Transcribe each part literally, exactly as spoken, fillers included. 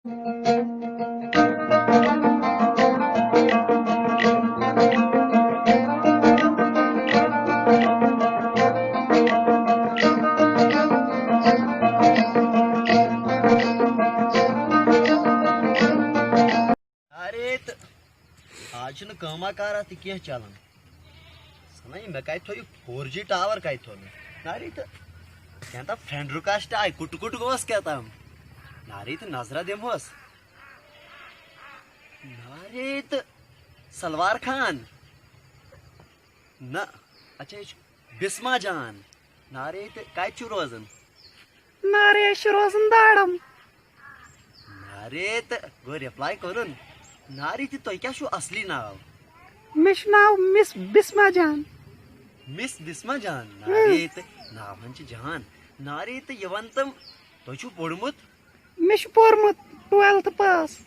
ارے تہٕ آز چھُنہٕ کٲما کارا تہِ کینٛہہ چلان۔ ژٕ وَنان، یہِ مےٚ کَتہِ تھوٚو یہِ فور جی ٹاوَر، کَتہِ تھوٚو مےٚ؟ نارے تہٕ کینٛہہ تام فرٛٮ۪نٛڈ رِکویسٹ آیہِ، کُٹہٕ کُٹہٕ گوس کیٛاہ تام۔ نارے تہٕ نظرا دِمہوس۔ نارے تہٕ سلوار خان۔ نہ، اچھا، یہِ چھُ بسما جان۔ نارے تہٕ کَتہِ چھُ روزان؟ نارے، أسۍ چھِ روزان داڑم۔ نارے تہٕ گوٚو رِپلاے کوٚرُن۔ نارے تہٕ تۄہہِ کیٛاہ چھُو اصلی ناو؟ مےٚ چھُ ناو مِس بسما جان۔ مِس بسما جان؟ نارے تہٕ ناو ہن چھِ جان۔ نارے تہٕ یہِ وَن تم، تۄہہِ چھُو پوٚرمُت؟ مےٚ چھُ پوٚرمُت ٹُوٮ۪لتھ پاس۔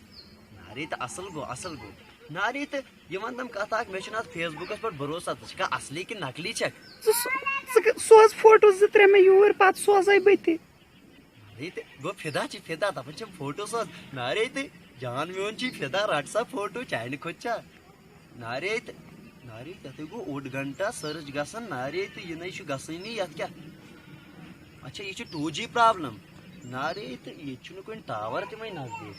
نارے تہٕ اصل گوٚو، اصل گوٚو۔ نارے تہٕ یہِ وَن تم کتھ اکھ، مےٚ چھُنہٕ اتھ فیس بُکس پٮ۪ٹھ بھروسہٕ، ژٕ چھکھا اصلی کِنہٕ نقلی چھکھ؟ ژٕ سو-، ژٕ گ-، سوز فوٹو زٕ ترٛےٚ مےٚ یوٗرۍ، پتہٕ سوزے بہٕ تہِ۔ نارے تہٕ گوٚو فدا چھِ فدا، دپان چھِم فوٹو سوز۔ نارے تہٕ جان میون چھُے فدا، رٹ سا فوٹو، چانہِ کھۄتہٕ چھا؟ نارے تہٕ، نارے تَتھٕے گوٚو اوٚڑ گھنٹہ سٔرٕچ گژھان، نارے تہٕ یہِ نَے چھُ گژھٲنی، یَتھ کیٛاہ؟ اچھا، یہِ چھُ ٹوٗ جی پرابلم۔ نارے تہٕ ییٚتہِ چھُنہٕ کُنہِ ٹاور تہِ وۄنۍ نزدیٖک۔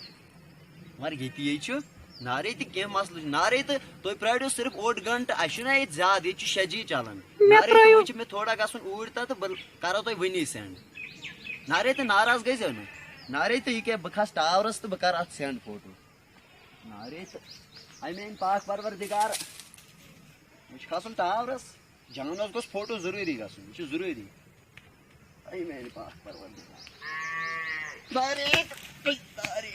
مگر ییٚتہِ یے چھُ نارے تہٕ کینٛہہ مسلہٕ چھُ۔ نارے تہٕ تُہۍ پرٛٲرِو صرف اوٚڑ گھنٹہٕ، اَسہِ چھُنہ ییٚتہِ زیادٕ، ییٚتہِ چھُ شےٚ جی چلان۔ مےٚ نارے تہٕ ترٛٲیِو۔ وۄنۍ چھُ مےٚ تھوڑا گژھُن اوٗرۍ تہٕ، تہٕ بہٕ کرو تۄہہِ وٕنی سینڈ۔ نارے تہٕ ناراض گٔژھۍزیو نہٕ۔ نارے تہٕ یہِ کیٛاہ، بہٕ کھسہٕ ٹاورس تہٕ بہٕ کرٕ اتھ سینڈ فوٹو۔ نارے تہٕ، اَمہِ أنۍ پاک پروردگار۔ وۄنۍ چھُ کھسُن ٹاورس۔ جانس گوٚژھ فوٹو ضروٗری گژھُن، یہِ چھُ ضروٗری۔ اَمہِ أنۍ پاک پروردگار۔ نارے تہٕ، نارے۔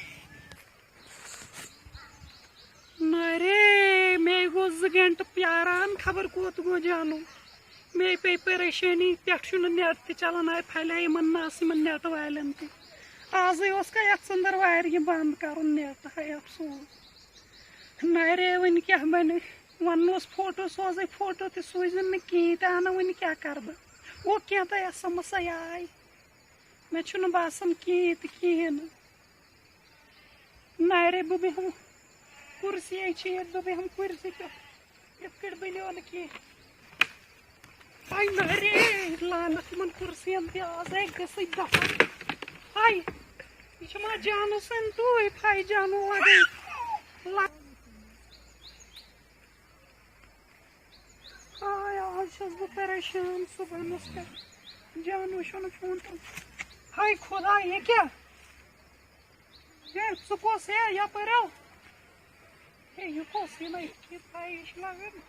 نارے، مے گوٚو زٕ گھنٹہٕ پیاران، خبر کوٚت گوٚو جانو۔ مے پیٚیہِ پریشٲنی، پٮ۪ٹھٕ چھُنہٕ نیٹ تہِ چلان، آے پھلے یِمن نس، یِمن نیٹ والٮ۪ن تہِ۔ آزے اوس کا یتھ ژٔندٕر وارِ یہِ بنٛد کرُن نیٹ، ہاے افسوس۔ نارے، وۄنۍ کیٛاہ بنہِ؟ وَننَس فوٹو سوزَے، فوٹو تہِ سوٗزِن نہٕ کِہیٖنۍ تہِ، اَنہٕ وۄنۍ کیٛاہ کَرٕ بہٕ؟ گوٚو کینٛہہ تہٕ ایس ایم ایس آے، مےٚ چھُنہٕ باسان کِہیٖنۍ تہِ، کِہیٖنۍ نہٕ۔ نارے، بہٕ بیٚہمہٕ کُرسی، یے چھِ ییٚتہِ، بہٕ بیٚہمہٕ کُرسی پٮ۪ٹھ، یِتھ کٔٹھۍ بَنیو نہٕ کینٛہہ۔ ہاے نارے، لعنت یِمن کُرسین تہِ، آز ہے گٔژھٕے دفعہ۔ ہاے، یہِ چھِ ما جانو سٕنٛدۍ ٹوٗپۍ؟ ہاے جانو لگے۔ لا-، ہاے، آز چھَس بہٕ پریشان صُبحنس پٮ۪ٹھ۔ جانو چھُنہٕ فون تُلان۔ ہاے خۄدا، یہِ کیٛاہ؟ ہے، ژٕ کۄس ہے یپٲرۍ آو؟ ہے، یہِ کۄس یہِ نَے؟ یہِ پَیی چھِ لَگان۔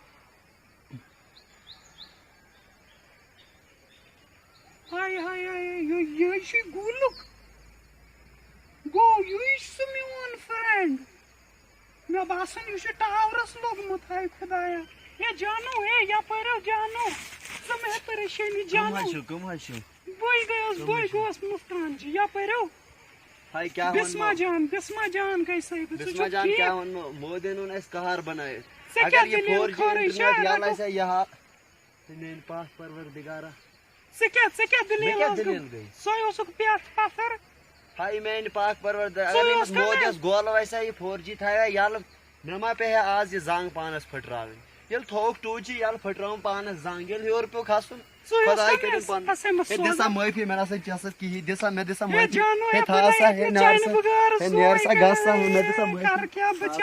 ہاے، ہاے، ہاے، ہاے، یہِ، یہِ چھُ گوٗلُک۔ گوٚو، یہِ چھُ سُہ میون friend۔ مےٚ باسان، یہِ چھُ ٹاورَس لوٚگمُت، ہاے خۄدایا۔ ہے جانو، ہے یپٲرۍ آو جانو۔ ژٕ مہ ہےٚ پریشٲنی، کٕم جانو۔ حظ چھِو؟ کٕم حظ چھِو؟ بٕے گٔیَس، کٕم بٕے حظ چھِو؟ گوس مُفتان جی، یپٲرۍ آو۔ ہاے، کیٛاہ بسمہ وَنہٕ؟ جان، بسمہ جان گٔے سٲبِت، ژٕ بسمہ چھُکھ جان، ٹھیٖک؟ کیٛاہ وَنہٕ؟ مودیَن اوٚن اَسہِ قہر بَنٲیِتھ۔ ژےٚ اگر کیٛاہ یہِ دٔلیٖل four G خٲرٕے internet چھےٚ؟ یَلہٕ آسہِ ہا، یہِ ہا۔ ہے میٛانہِ پاک پروردگارا۔ ژےٚ کیٛاہ، ژےٚ کیٛاہ مےٚ دٔلیٖل کیٛاہ ٲس گٔمٕژ؟ دٔلیٖل گٔے؟ سۄے اوسُکھ پٮ۪ٹھ پَتھر۔ ہاے میٛانہِ پاک پروردگار، ژٕ اگر أمِس اوسکھ مودیَس نہٕ۔ گولہٕ وَسہِ ہا، یہِ four G تھاوِ ہا یَلہٕ، مےٚ ما پیٚیہِ ہا آز یہِ زنٛگ پانَس پھٕٹراوٕنۍ۔ ییٚلہِ تھووُکھ two G یَلہٕ، پھٕٹرٲوٕم پانَس زنٛگ، ییٚلہِ ہیوٚر پیوٚو کھَسُن۔ ژٕ یوت خۄداے کَتھ کٔرِن مےٚ پَنُن۔ پھَسے مےٚ ہے، دِ سا سوزَکھ۔ معٲفی، مےٚ نہ سا چھَس اَتھ کِہیٖنۍ، دِ سا، مےٚ دِ سا ہے معٲفی۔ جانو، ہے، یَپٲرۍ تھاو سا، آیَکھ ہے، مےٚ نیر چانہِ سا، بغٲر ہے، نیر سا، سورُے گژھ سا، ہے، مےٚ دِ سا گژھ۔ معٲفی۔ کَرٕ کیٛاہ بہٕ؟